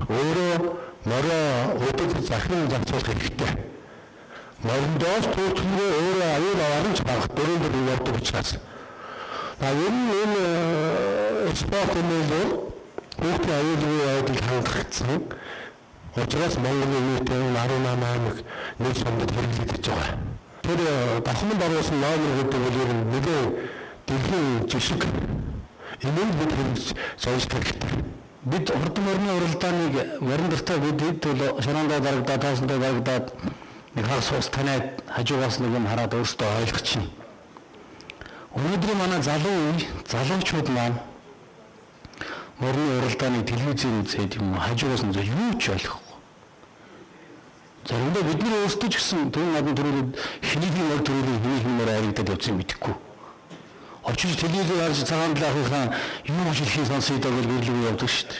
Өөрөө морио өдөр захин зарцуулах хэрэгтэй. Мориндоос түүтгэнгээ өөрөө аюул аваар нь багт дөрөв дөрөв явдаг учраас. А ер нь энэ спорт хэмээл хүүхдийн аюулгүй байдал хангагдсан. Учраас Монголын нийтийн 18 аймаг нэг сумдад хэрэглэгдэж байгаа. Тэр давхманд оруулсан номер гэдэг бол ер нь нэлээд дэлхийн жишг. Энийг бид хэрэгжиж соёлж хэрэгтэй. Бид хурдан морины уралдааныг морин дуртай бид бол шорондоо дарагдаад, тоосондоо дарагдаад нэг хагас ус таниад хажуугаас нэг юм хараад өөрсдөө ойлгочихно. Өнөөдрийн манай залуу үе, залуучууд маань морины уралдааныг телевизээр үзээд юм уу, хажуугаас нь үзээд юу ч ойлгохгүй. Заримдаа бид нар өөрсдөө ч гэсэн түрүүн наадмын төрөлд хинийхний мор төрөлийг хинийхний мор айрагдаад явсан юм мэдэхгүй. Очиж телевизээр харж цагаан талаахынхаа юу гэж хэлхийг сонсъё даа гэж гэрлэг явдаг шүү дээ.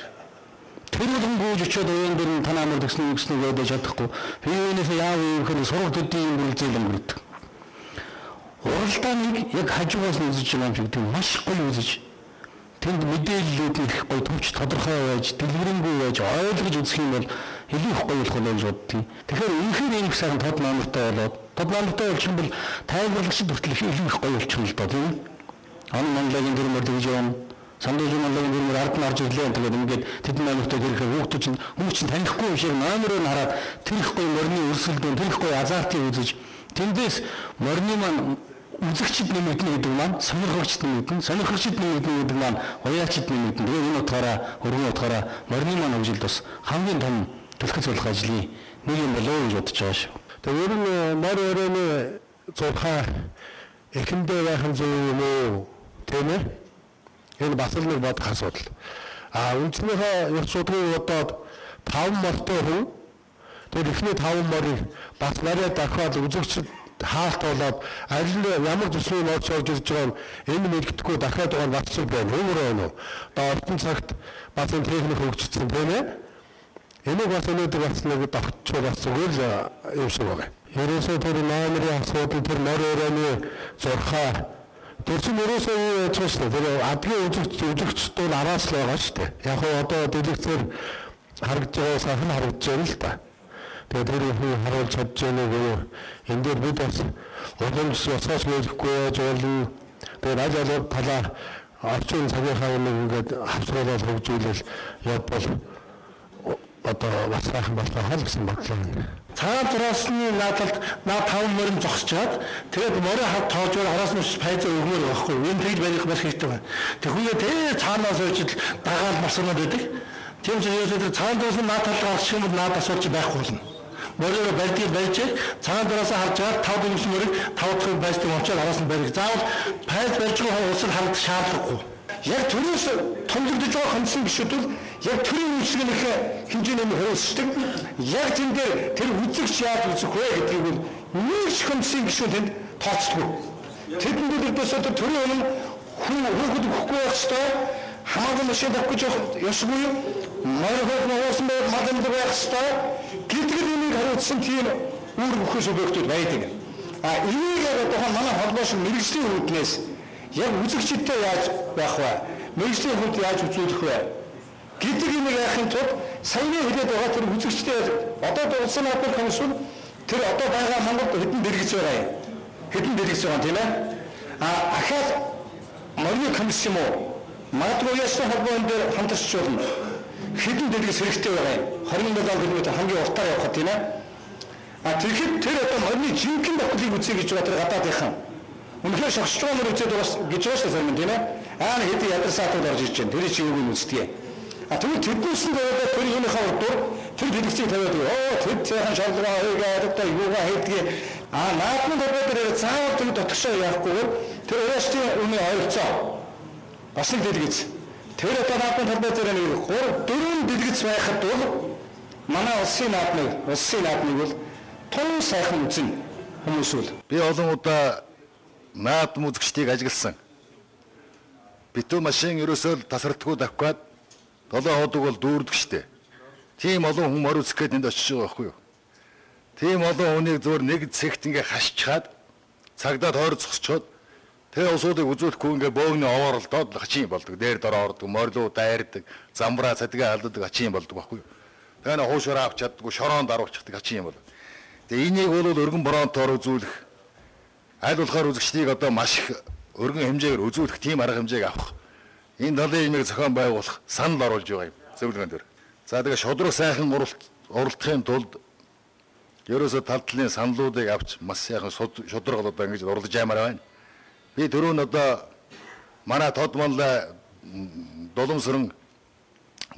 Тэр болгон гүйж очиод уян дээр нь танаа мор тэгсэн үү гэсэн үг байж чадахгүй. Би юунаас яав юм гэхээр сураг төдий юм бүрэлзэл өнгөрдөг. Уралдааныг яг хажуугаас нь үзэж байгаа юм шиг тийм маш гоё үзэж тэнд мэдээллүүд нь их гоё төвч тодорхой байж, дэлгэрэнгүй байж ойлгож үзэх юм бол илүү их гоё болох гэж боддгийг. Тэгэхээр үнэхээр ийм их сайхан тод номертой болоод тод номертой болчих юм бол тайлбарлагчид хүртэл их илүү их гоё болчих юм л доо тийм үү? Он Монголын тэр мөр тэгж явна. Сандууж Монголын тэр мөр ард нь орж ирлээ. Тэгээд ингээд тэдэн номертой тэр их хүүхдүүд чинь хүмүүс чинь танихгүй юм шиг номерыг нь хараад тэр их гоё морины өрсөлдөөн, тэр их гоё азартыг үзэж тэндээс морины маань үзэгчд нэмэгдэнэ гэдэг маань сонирхогчд нэмэгдэнэ, сонирхогчд нэмэгдэнэ гэдэг маань уяачд нэмэгдэнэ. Тэгээд энэ утгаараа өргөн утгаараа морины маань хөгжилд бас хамгийн том түлхэц болох ажлын нэг юм болоо гэж бодож байгаа шүү. Тэгээд ер нь мор өрөөний зурхаа эхэндээ байх нь зөв юм уу? Тийм ээ? Энэ бас л нэг бодох асуудал. А үндснийхээ ёс суртахуун бодоод 5 мортой хүн тэр эхний 5 морийг бас нарийн дахиад үзэгчд хаалт болоод аль нь ямар төслийн морч орж ирж байгаа нь энэ мэддэхгүй дахиад байгаа нь бас зүг байна. Үүмөр байна уу? Одоо ордон цагт бас энэ техник хөгжсөн тийм ээ? Энийг бас өнөөдөр бас нэг тогтчул бас зүгээр л юм шиг байгаа. Ерөөсөө тэр номерын асуудал, тэр мор өрөөний зурхаа тэр чинь ерөөсөө юу яаж байгаа шүү дээ. Тэр адгийн үзэгчд бол араас л байгаа шүү дээ. Яг нь одоо дэлгэцээр харагдж байгаа сайхан харагдж байна л та. Тэгээд тэр их харуулж чадж байна уу? Энэ дээр бид бас уламж ёсоос мэдэхгүй яаж болно. Тэгээд аль аль талаар орчин цагийнхаа нэг ингээд хавсруулаад хөгжүүлэл явбал одоо бас сайхан болох хаа гэсэн бодлоо байна. Цагаан зураасны наадалд наа 5 морин зогсчоод тэгээд морин хав тоожоор араас нь пайзаа өгмөр байгаа хгүй. Энэ тэгж барих бас хэрэгтэй байна. Тэгвэл тэр цаанаас очиж дагаал марсанаад байдаг. Тийм ч ерөөсөө тэр цагаан зураасны наад талд гарчих юм бол наад асуулч байхгүй болно. Мориороо барьдгийг барьж цагаан зураасаа харж байгаа 5 дөрвөн морийг 5 дахь байстыг онцоод араас нь барих. Заавал пайз барьж байгаа улсад харагдах шаардлагагүй. Яг төрөөс томлогдож байгаа комиссийн гишүүд бол яг төрийн үйлчлэгнийх хэмжээний юм хариуцдаг. Яг тэн дээр тэр үзэгч яаж үзэх вэ гэдгийг бол нэг ч комиссийн гишүүн тэнд тооцдоггүй. Тэдэнд ердөөсөө тэр төрийн өмнө хүн хүүхэд өгөхгүй байх ёстой, хамаагүй машин авах гэж ёсгүй, морь хөх уусан байг мал амьд байх ёстой гэдэг энийг хариуцсан тийм үүрэг өгөх субъектүүд байдаг. А энийг яг одоохоо манай холбоо шиг мэргэжлийн үүднээс яг үзэгчдтэй яаж байх вэ? Мэргэжлийн хувьд яаж үзүүлэх вэ? Гэдэг энийг яахын тулд саяны хэлээд байгаа тэр үзэгчтэй одоо улсын наадмын комисс тэр одоо байгаа Монголд хэдэн дэлгэц байгаа юм? Хэдэн дэлгэц байгаа тийм ээ? А ахаад морины комисс юм уу? Магадгүй ясны холбоон дээр хамтарч болно. Хэдэн дэлгэц хэрэгтэй байгаа юм? 27 км хамгийн уртаар явах тийм ээ? А тэгэхэд тэр одоо морины жинхэнэ бохлыг үзье гэж байгаа тэр гадаадынхан. Үнэхээр шогсож байгаа мөр үзээд байгаа гэж байгаа шүү зарим нь тийм ээ? Аа хэдэн ядарсаатууд орж ирж байна. Тэр чи юуг нь үздэг юм. А тэгвэл тэднээс нь тавиад тэр юуныхаа урдуур тэр дэлгэцийг тавиад оо тэд сайхан шалгаа хийгээд одоо юугаа хийдгээ. А наадмын холбоо дээр заавал тэр дотгошоо яахгүйгээр тэр уяачдын үнэ ойролцоо бас нэг дэлгэц. Тэр одоо наадмын холбоо дээр нэг 3 4 дэлгэц байхад бол манай улсын наадмыг бол тун сайхан үзэн хүмүүс үл. Би олон удаа наадам үзэгчдийг ажигласан. Битүү машин ерөөсөө тасралтгүй давхад 7 ходог бол дүүрдэг штэ. Тийм олон хүн мор үзэх гээд энд очиж байгаа байхгүй юу? Тийм олон хүнийг зөвөр нэг цэгт ингээ хашчаад цагдаа тойр зогсчоод тэгээ усуудыг үзүүлэхгүй ингээ бөөгний овооролдоод хачин болдог. Дээр дороо ордог, морлуу дайрдаг, замбраа цадгаа алддаг хачин болдог байхгүй юу? Тэгээ нэг хуушраа авч чаддгүй шороонд даруулчихдаг хачин юм бол. Тэгээ энийг бол өргөн бронтоор үзүүлэх, аль болохоор үзэгчдийг одоо маш их өргөн хэмжээгээр үзүүлэх тийм арга хэмжээг авах. Энэ талын юмыг зохион байгуулах санал оруулж байгаа юм зөвлөгөөн дээр. За тэгээ шудраг сайхан уралдахын тулд ерөөсөө тал талын саналуудыг авч маш сайхан шудраг одоо ингэж уралдаж аймаар байна. Би түрүүн одоо манай тод манлай Дуламсран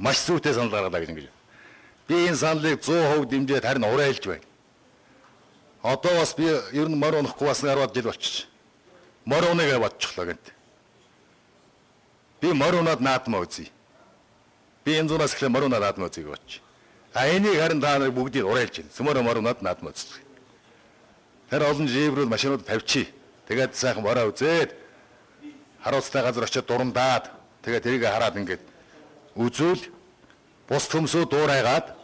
маш зүйтэй санал гаргалаа гэж ингэж. Би энэ саналыг 100% дэмжиж харин уриалж байна. Одоо бас би ер нь морь унахгүй бас 10 жил болчих. Морь уныг бодчихлоо гэнт. Би морь унаад наадмаа үзье. Би энэ зунаас эхлээ морь унаад наадмаа үзье гэж бодчих. А энийг харин та нар бүгдийг уриалж байна. Цөмөрө морь унаад наадмаа үзье. Тэр олон жибрүүд машинууд тавьчих. Тэгээд сайхан мороо үзээд харуулцтай газар очиод дурандаад тэгээд тэрийг хараад ингээд үзвэл бус төмсөө дуурайгаад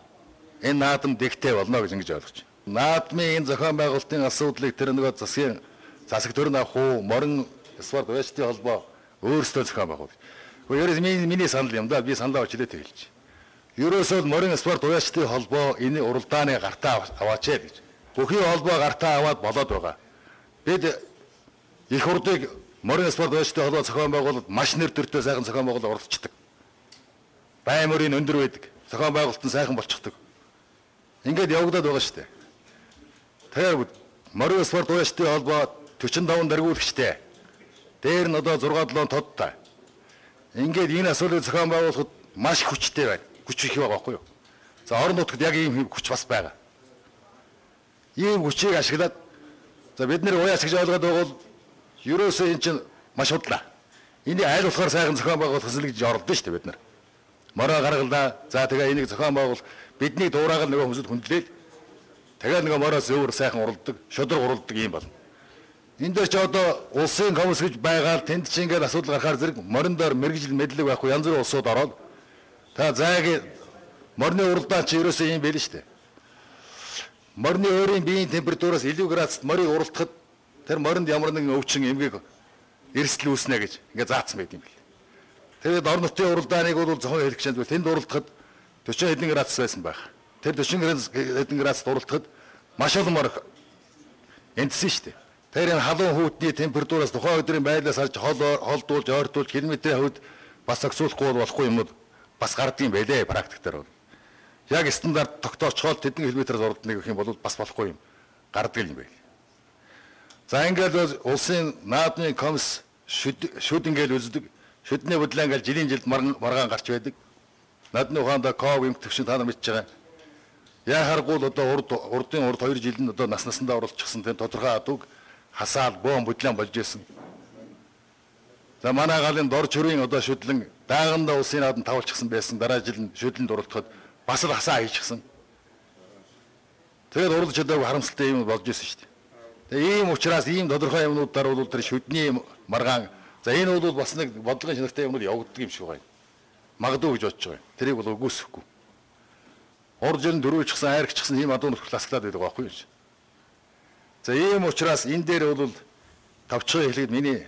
энэ наадам дэгтэй болно гэж ингэж ойлгож байна. Наадмын энэ зохион байгуулалтын асуудлыг тэр нөгөө засгийн засаг төр нь авах уу, морин спорт уяачдын холбоо өөрсдөө зохион байгуул. Гэхдээ ерөөс миний санал юм да. Би саналаа өчлөө тэгэлж. Ерөөсөө морин спорт уяачдын холбоо энэ уралдааны гартаа аваач ээ гэж. Бүхий холбоо гартаа аваад болоод байгаа. Бид их хурлыг морин спорт уяачдын холбоо зохион байгуулалт маш нэр төртэй сайхан зохион байгуулалт оролцдог. Бай мөрийн өндөр байдаг. Зохион байгуулалт нь сайхан болчихдог. Ингээд явагдаад байгаа шүү дээ. Тэгэхээр морин спорт уяачдын холбоо 45 даргуулагчтай. Дээр нь одоо 6 7 тодтой. Ингээд энэ асуудлыг зохион байгуулахад маш хүчтэй байна. Хүч их байгаа байхгүй юу? За орон нутагт яг ийм хүч бас байгаа. Ийм хүчийг ашиглаад за бид нэр уяач гэж ойлгоод байгаа бол ерөөсөө энэ чинь маш худлаа. Энийг аль болохоор сайхан зохион байгуулах хэсэл гэж оролдсон шүү дээ бид нар. Мороо гаргалаа. За тэгээ энийг зохион байгуул бидний дуурайг нөгөө хүмүүсд хүндлээл. Тэгээ нөгөө мороос өөр сайхан уралдаг, шудраг уралдаг юм болно. Энэ дээр ч одоо улсын комисс гэж байгаа л тэнд чи ингээд асуудал гарахаар зэрэг морин дээр мэргэжил мэдлэг байхгүй янз бүрийн улсууд ороод та зайг морины уралдаан чи ерөөсөө юм байл шүү дээ. Морины өөрийн биеийн температураас илүү градусд морийг уралдахад тэр моринд ямар нэгэн өвчин эмгээг эрсдэл үүснэ гэж ингээд заасан байт юм бэл. Тэгээд орон нутгийн уралдааныг бол зохион хэлэх гэж байна. Тэнд уралдахад 40 хэдэн градус байсан байх. Тэр 40 хэдэн градусд уралдахад маш олон мор эндсэн шүү дээ. Тэр энэ халуун хүүтний температураас тухайн өдрийн байдлаас харж холдуулж, ойртуулж, километрийн хувьд бас зохицуулахгүй болохгүй юмнууд бас гардыг юм байлээ практик дээр бол. Яг стандарт тогтоочхол тэдэн километрээс уралдана гэх юм бол бас болохгүй юм гардаг юм байл. За ингээд улсын наадмын комисс шүд ингээд үздэг. Шүдний бодлоо ингээд жилийн жилд маргаан гарч байдаг. Наадмын ухаанд ков эмх төвшин та нар мэдж байгаа. Яхааргүй л одоо урдын урд 2 жилд нь одоо нас насандаа оролцсон тийм тодорхой адууг хасаал бөөн бодлон болж исэн. За манай галын дор чөрийн одоо шүдлэн даагандаа улсын наадам тавуулчихсан байсан. Дараа жил нь шүдлэнд оролцоход бас л хасаа хийчихсэн. Тэгээд уралж чадаагүй харамсалтай юм болж исэн шүү дээ. Тэгээ ийм учраас ийм тодорхой юмнуудаар бол тэр шүдний маргаан за энэ бол бас нэг бодлогын чанартай юмнууд явагддаг юм шиг байна. Магадгүй гэж бодож байгаа юм. Тэрийг бол үгүйсэхгүй. Урд жил нь дөрвөлчихсэн, айрагчсан ийм адуу нөхцөл асглаад байдаг байхгүй юу? За ийм учраас энэ дээр бол тавчхан хэлэхэд миний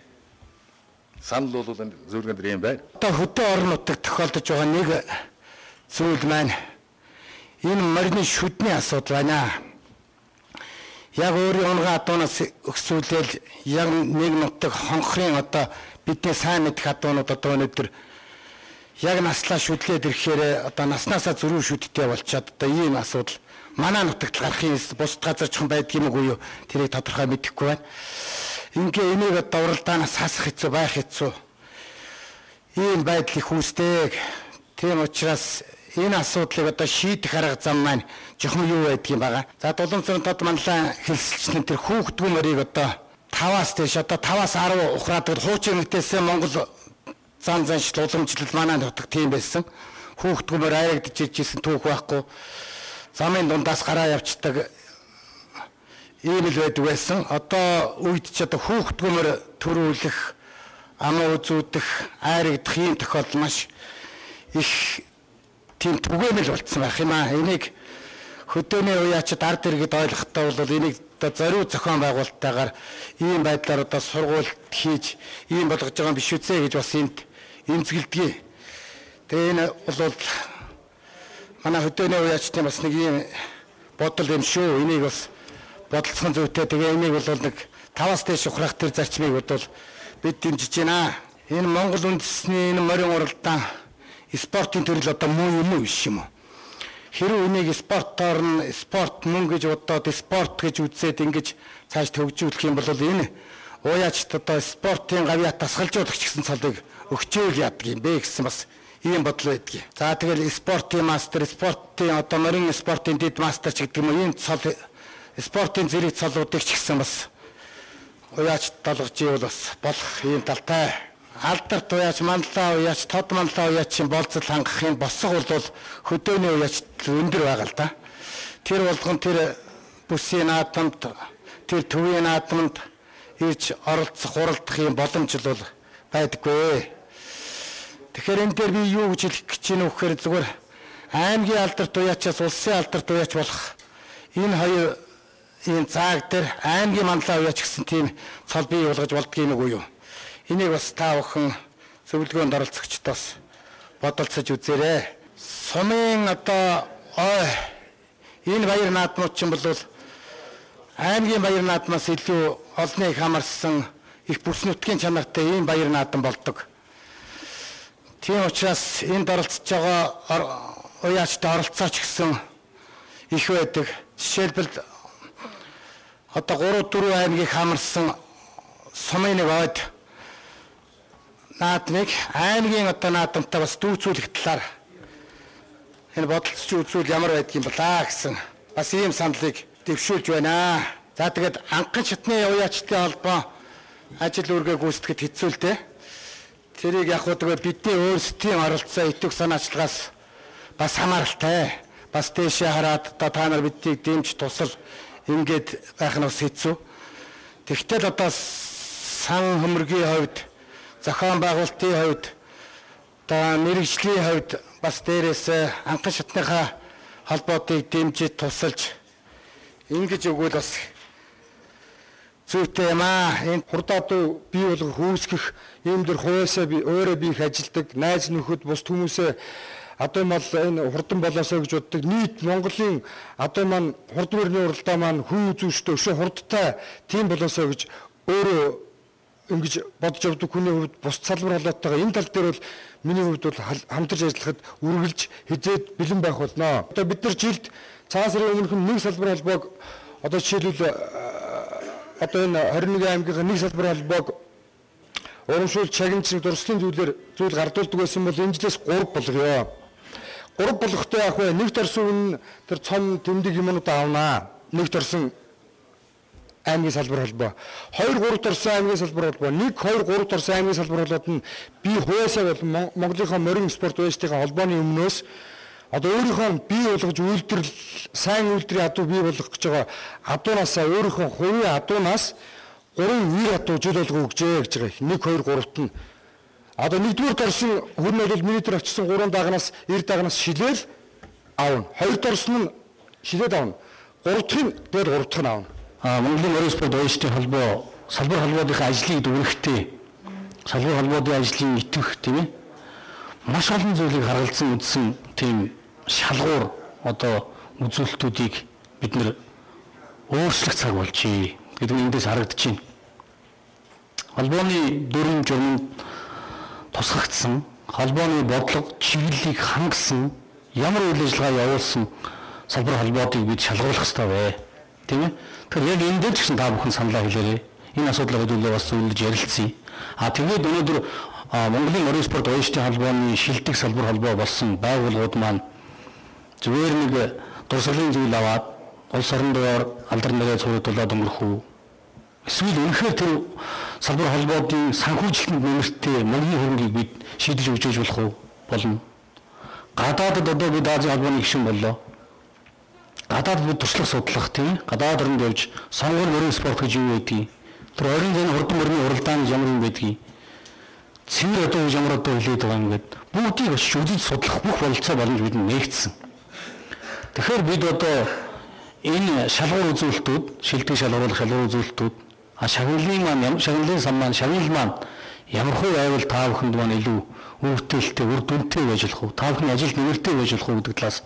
санал бол энэ зөвлөгөөн дээр юм байна. Одоо хөдөө орон нутагт тохиолдож байгаа нэг зүйл маань энэ морины шүдний асуудал байна. Яг өөрийн унгаа адуунаас өксүүлэл яг нэг нутаг хонхрын одоо бидний сайн мэдэх адуунууд одоо өнөөдөр яг наслаа шүдлээд ирэхээр одоо наснаасаа зөрүү шүдтэй болчоод одоо ийм асуудал манай нутагт гарах юм бусад газар ч хүн байдаг юм уу юу тэрийг тодорхой мэдэхгүй байна. Ингээ энийг одоо уралдаанаас хасах хэцүү байх хэцүү. Ийм байдал их үүсдэг. Тийм учраас энэ асуудлыг одоо шийдэх арга зам маань жоохон юу байдаг юм байгаа. За Дуламсрын тод манлай хэлсэлчнэн тэр хүүхдгүү морийг одоо 5-аас дээш одоо 5-аас 10 ухраадаг хуучин нэгтээсээ Монгол зан заншил уламжлал манай нутаг тийм байсан. Хүүхдгүү морь айрагдж иржсэн түүх байхгүй. Замын дундаас гараа явцдаг ийм л байдаг байсан. Одоо үед ч одоо хүүхдгүү морь төрүүлэх, амаа үзүүдэх, айрагдах ийм тохиолдол маш их тийм түгээмэл болцсон байх юм аа. Энийг хөдөөний уяачид ард иргэд ойлгохдоо бол энийг одоо зориу зохион байгуулалттайгаар ийм байдлаар одоо сургуульд хийж ийм болгож байгаа юм биш үсэ гэж бас энд эмзэгэлдэг. Тэгээ энэ бол Манай хөдөөний уяачдын бас нэг ийм бодол юм шүү. Энийг бас бодолцсон зүйтэй. Тэгээ энийг бол нэг 5-аас дээш ухрах тэр зарчмыг бол бид дэмжиж байна. Энэ Монгол үндэсний энэ морин уралдаан спортын төрөл одоо муу юм уу биш юм уу? Хэрвээ энийг спортоор нь спорт мөн гэж бодоод спорт гэж үзээд ингэж цааш төгжүүлэх юм бол энэ уяачд одоо спортын гавьяа тасгалжуулагч гэсэн цолыг өгчөөл яадаг юм бэ гэсэн бас ийм бодол байдгийг. За тэгэл спортын мастер, спортын одоо морин спортын дэд мастер ч гэдэг юм уу ийм цол спортын зэрэг цолуудыг ч гэсэн бас уяач долгож ивэл бас болох ийм талтай. Алдарт уяач, манлаа уяач, тод манлаа уяачийн болцол хангахын босго бол хөдөөний уяач өндөр байгаа л да. Тэр болгон тэр бүсийн наадамд, тэр төвийн наадамд ирж оролцох, хуралдах юм боломж бол байдаггүй. Тэгэхээр энэ дээр би юу гэж хэлэх гэж байна вэ гэхээр зүгээр аймгийн алдарт уяачаас улсын алдарт уяач болох энэ хоёр ийм зааг дээр аймгийн манлай уяач гэсэн тийм цол бий болгож болдгийм үгүй юу? Энийг бас та бүхэн зөвлөгөөнд оролцогчдод бас бодолцож үзээрэй. Сумын одоо ой энэ баяр наадмууд чинь бол аймгийн баяр наадмаас илүү олныг хамарсан их бүс нутгийн чанартай ийм баяр наадам болдог. Тийм учраас энд оролцож байгаа уяачтай оролцооч гэсэн их байдаг. Жишээлбэл одоо 3 4 аймгийг хамарсан сумын нэг ойд наадмыг аймгийн одоо наадамтай бас дүүцүүлэх талаар энэ бодолцож үзвэл ямар байдгийг болаа гэсэн бас ийм саналыг дэвшүүлж байна. За тэгээд анхан шатны уяачдын холбоо ажил үүргээ гүйцэтгэхэд хэцүү л дээ. Тэрийг яг хөө бидний өөрсдийн оролцоо идэвх санаачлагаас бас хамааралтай. Бас дээшээ хараад одоо та нар биднийг дэмж тусал ингээд байх нь бас хэцүү. Тэгтэл одоо сан хөмргийн хувьд, зохион байгуулалтын хувьд, одоо мэргэжлийн хувьд бас дээрээс анхан шатныхаа холбоотыг дэмжиж тусалж ингэж өгвөл бас зүйтэй юм аа. Энэ хурдаад бий болгох үүсгэх ийм дэр хувьяасаа би өөрөө би их ажилдаг найз нөхөд бус хүмүүсээ адуу мал энэ хурдан болоосоо гэж боддог. Нийт Монголын адуу маань хурдан мөрний уралдаа маань хүн үзүүштэй өшөө хурдтай тийм болоосоо гэж өөрөө ингэж бодож явдаг хүний хувьд бус салбар холбоотойгоо энэ тал дээр бол миний хувьд бол хамтарч ажиллахад үргэлж хизээд бэлэн байх болно. Одоо бид нар жилд цагаан сарын өмнөх нэг салбар холбоог одоо жишээлбэл одоо энэ 21 аймгийн нэг салбар холбоог урамшуул чагнч дурслын зүйлээр зүйл гардуулдаг байсан бол энэ жилээс 3 болгоё. 3 болгохдоо яах вэ? Нэгт орсон хүн тэр цом тэмдэг юмнууд авнаа. Нэгт орсон аймгийн салбар холбоо. 2 3 орсон аймгийн салбар холбоо. 1 2 3 орсон аймгийн салбар холбоод нь би хувьяасаа болон Монголынхаа морин спорт уяачдын холбооны өмнөөс одоо өөрийнхөө бий болгож үйлдвэрлэл сайн үйлдвэрийн адуу бий болгох гэж байгаа адуунаасаа өөрийнхөө хувийн адуунаас 3 90 адуу жил болго өгчээ гэж байгаа. 1 2 3-т нь одоо нэгдүгээр орсон хүн нь бол миний дээр очсон 3 дагнаас 90 дагнаас шилээл авна. Хоёрт орсон нь шилээд авна. Гурав дахь нь дээр гурав дахь нь авна. Монголын морин спорт уяачдын холбоо салбар холбоодынхаа ажлыг дүгнэхдээ салбар холбоодын ажлын итгэх тийм ээ маш олон зүйлийг харгалзан үзсэн тийм шалгуур одоо үзүүлэлтүүдийг бид нэр өөрчлөх цаг болжээ гэдэг нь эндээс харагдаж байна. Холбооны дүрэм журманд тусгагдсан, холбооны бодлого чиглэлийг хангасан ямар үйл ажиллагаа явуулсан салбар холбоодыг бид шалгаруулах ёстой вэ? Тийм ээ. Тэгэхээр яг энэ дээр ч гэсэн та бүхэн саналаа хэлээрэй. Энэ асуудлыг хэдүүлээ бас зөвлөж ярилцъя. А тэгээд өнөөдөр Монголын морин спорт уяачдын холбооны шилдэг салбар холбоо болсон байгууллагууд маань зүгээр нэг дурсгалын зүйл аваад улс орон доор алдар нэрээ цувралаад өнгөрөх үү? Эсвэл үнэхээр тэр салбар холбоодын санхүүжилтэнд нэмэртэй мөнгөний хөрөнгийг бид шийдэж өгч болох уу? Болно. Гадаадад одоо бид Азийн холбооны гишүүн боллоо. Гадаадд бид туршлага судлах тийм гадаад оронд явж сонгор морин спорт гэж юу байдгийг, тэр орон зайны хурдан морины уралдаан гэж ямар юм байдгийг, цэвэр одоо гэж ямар одоо хэлээд байгаа юм гээд бүгдийг очиж үзэж судлах бүх бололцоо боломж бидэнд нээгдсэн. Тэгэхээр бид одоо энэ шалгуур үзүүлэлтүүд, шилдэг шалгуурлах шалгуур үзүүлэлтүүд, шагналын маань, шагналын сан маань, шагнал маань Ямар хөө байвал та бүхэнд маань илүү үүртэлтэй, үр дүнтэй байж болох уу? Та бүхний ажилд нэмэртэй байж болох уу гэдэг талаас